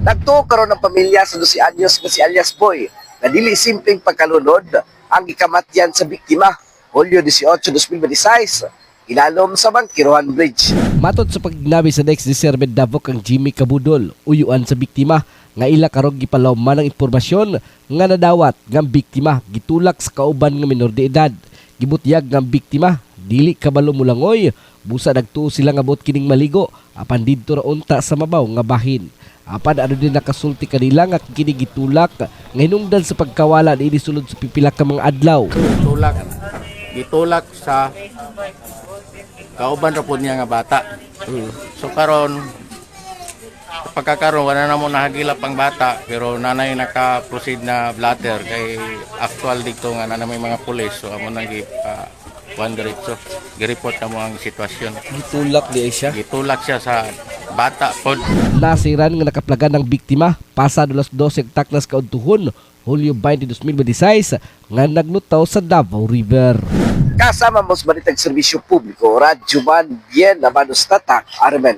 Nagtuo karon ang pamilya sa 12 anyos nga si alias Boy na dili simpleng pagkalunod ang gikamatyan sa biktima Hulyo 18, 2026 ilalom sa Bangkerohan Bridge. Matod sa pagnabi sa next ni Sir Davao kang Jimmy Cabudol, uyuan sa biktima nga ila karong gipalawman ang impormasyon nga nadawat nga ang biktima gitulak sa kauban nga minor de edad. Gibutyag nga ang biktima dili kabalo mulangoy, busa nagtuo sila nga buot kining maligo apan didto ra unta sa mabaw nga bahin. Apan ano din nakasulti kanila nga kini gitulak nga hinungdan sa pagkawala niini sulod sa pipila ka mga adlaw. Tulak, gitulak sa kauban ra pud niya nga bata. So karon, pagkakaroon, wala na mo nahagilap ang bata, pero nanay naka-proceed na blatter kay actual dito nga na may mga pulis, so amo nang gi kuan diretso, gi-report na mo ang sitwasyon. Gitulak di ay siya. Gitulak siya sa bata pod. Nasiran nga nakaplagan ng biktima pasado alas 12 taknas kaudtuhon Hulyo 20, 2026 nga naglutaw sa Davao River. Kasama mo sa Balitang Serbisyo Publiko, Radyo Man, Bien, Amanos Tatak, Armen.